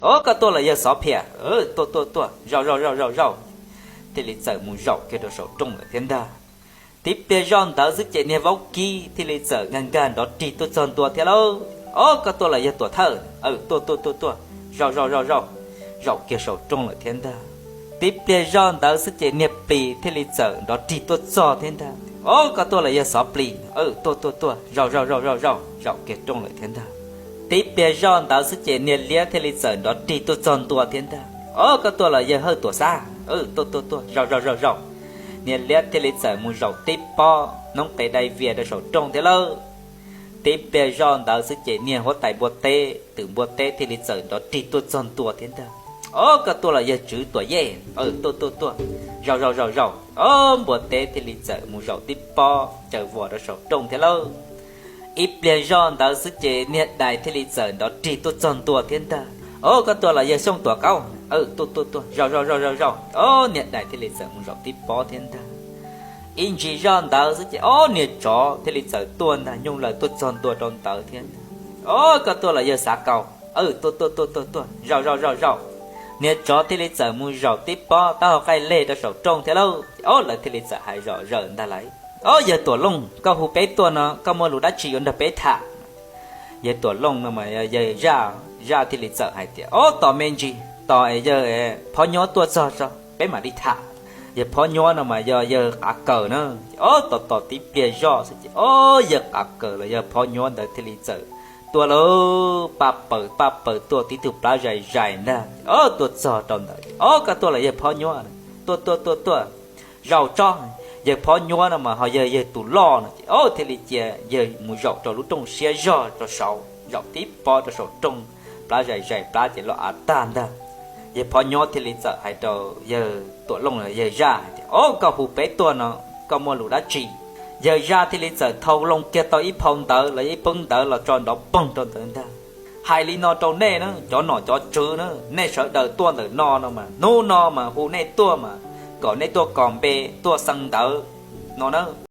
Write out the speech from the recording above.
Ob, koj tuaj los yawg Xov Phiam. Tuaj tuaj tuaj, zaum zaum zaum zaum zaum, thiaj li txawm mus zaum kiag rau saum rooj lawm thiab ntag. Tib pliag zoj ntawd xwb ces niag vaub kib thiaj li txawm nkag nkag nrov rig tuaj txog ntua thiab lauj. Ob, koj tuaj los yawg Tuam Thawj. Tuaj tuaj tuaj tuaj, zaum zaum zaum zaum, zaum kiag saum rooj lawm thiab ntag. Tib pliag zoj ntawd xwb ces niag plis thiaj li txawm nrov rig tuaj txog thiab ntag. Ob, koj tuaj los yawg Xov Plis. Tuaj tuaj tuaj, zaum zaum zaum zaum zaum, zaum kiag rooj lawm thiab ntag. Tib pliag zoj ntawd xwb ces niag liab thiaj li txawm nrov rig tuaj txog ntua thiab ntag. Ob, koj tuaj los yawg Hawj Tuam Xab. Tuaj tuaj tuaj, zaum zaum zaum zaum, niag liab thiaj li txawm mus zaum tib pob noob qes dai vias rau saum rooj thiab lauj. Tib pliag zoj ntawd xwb ces niag huab tais npua teb, twm npua teb thiaj li txawm nrov rig tuaj txog ntua thiab ntag. Ob, koj tuaj los yawg Tswv Tuam Yej. Tuaj tuaj tuaj, zaum zaum zaum zaum, ob, npua teb thiaj li txawm mus zaum tib pob caws vos rau saum rooj thiab lauj. Ib pliag zoj ntawd xwb ces niag dais thiaj li txawm nrov rig tuaj txog ntua thiab ntag. Ob, koj tuaj los yawg Xyooj Tuam Kaub. Tuaj tuaj tuaj, zaum zaum zaum zaum zaum, ob, niag dais thiaj li txawm mus zaum tib pob thiab ntag. Ib ntsis zoj ntawd xwb ces ob, niag tsov thiaj li txawm tuaj ntag, nyooj laws tuaj txog ntua rau ntawd thiab ntag. Ob, koj tuaj los yawg Xav Kaus. Tuaj tuaj tuaj tuaj tuaj, zaum zaum zaum zaum, niag tsov thiaj li txawm mus zaum tib pob taub hau qaij leg rau saum rooj thiab lauj. Ob, lawv thiaj li txawm hais zom zaws ntag lauj. Ob, yawg Tuam Looj, koj hu peb tuaj no koj muaj lus dab tsi yuav nrog peb tham? Yawg Tuam Looj no mas yog yawg Zaj, Zaj thiaj li txawm hais tias, ob, tos me ntsis, tos es yawg Phob Nyuab tuaj txog tso peb mam li tham. Yawg Phob Nyuab no mas yog yawg Qav Kaws na. Ob, tos tos tib pliag zoj xwb ces ob, yawg Qav Kaws los yawg Phob Nyuab ntawd thiaj li txawm tuaj lauj, paj paws paj paws tuaj tib tug plab zais zais ntag. Ob, tuaj txog rau ntawd, ob, koj tuaj los yawg Phob Nyuab? Tuaj tuaj tuaj tuaj, zaum tso. Yawg Phob Nyuab no mas ho yog yawg tus loj no ces ob, thiaj li cia yawg mus zaum rau lub rooj siab zog rau saud, zaum tib pob rau saum rooj, plab zais zais plab ces loj av tag ntag. Yawg Phob Nyuab thiaj li txawm hais rau yawg Tuam Looj, yawg Zaj hais tias, ob, koj hu peb tuaj no koj muaj lus dab tsi? Yawg Zaj thiaj li txawm thau loo kiag tau ib phau ntawv los ib peeb ntawv los tso nrov poog rau ntawd ntag. Hais li no rau nej na cov nom cov tswv na, nej sawv daws tuaj ntawm no no mas hnub no mas hu nej tuaj mas kom nej tuaj kos npe tuaj xee ntawv no na.